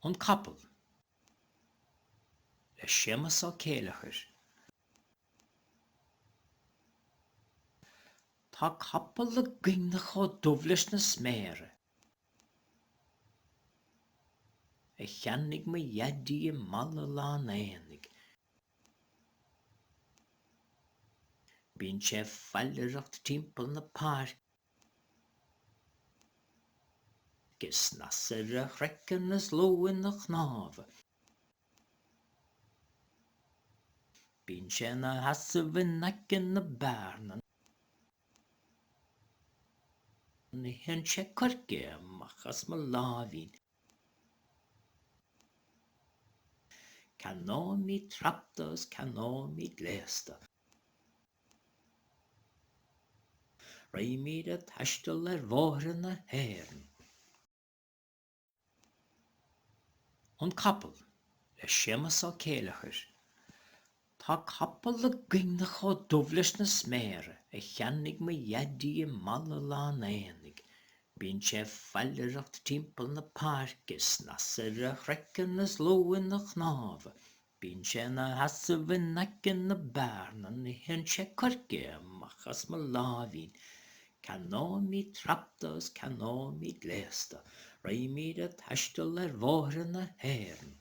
An Capall le Séamus Ó Céileachair. Tá capall againn chomh dubh leis na sméara a cheannaigh mo dhaidí i Mala lá an aonaigh. Bíonn sé ag failearacht timpeall na páirce. Snas ar a chraiceann is lúth ina chnámha. Bíonn sé ina sheasamh in aice na bearna itheann sé coirce amach as mo láimhín. Ceannóimid trapta is ceannóimid gléasta. Raghaimid ag taisteal ar bhóithre na hÉireann. An Capall le Séamus Ó Céileachair. Tá capall againn chomh dubh leis na sméara a cheannaigh mo dhaidí i Mala lá an aonaigh. Bíonn sé ag failearacht timpeall na páirce, snas ar a chraiceann is lúth ina chnámha. Bíonn sé ina sheasamh in aice na bearna, itheann sé coirce amach as mo láimhín. Ceannóimid trapta is ceannóimid gléasta, raghaimid ag taisteal ar bhóithre na hÉireann.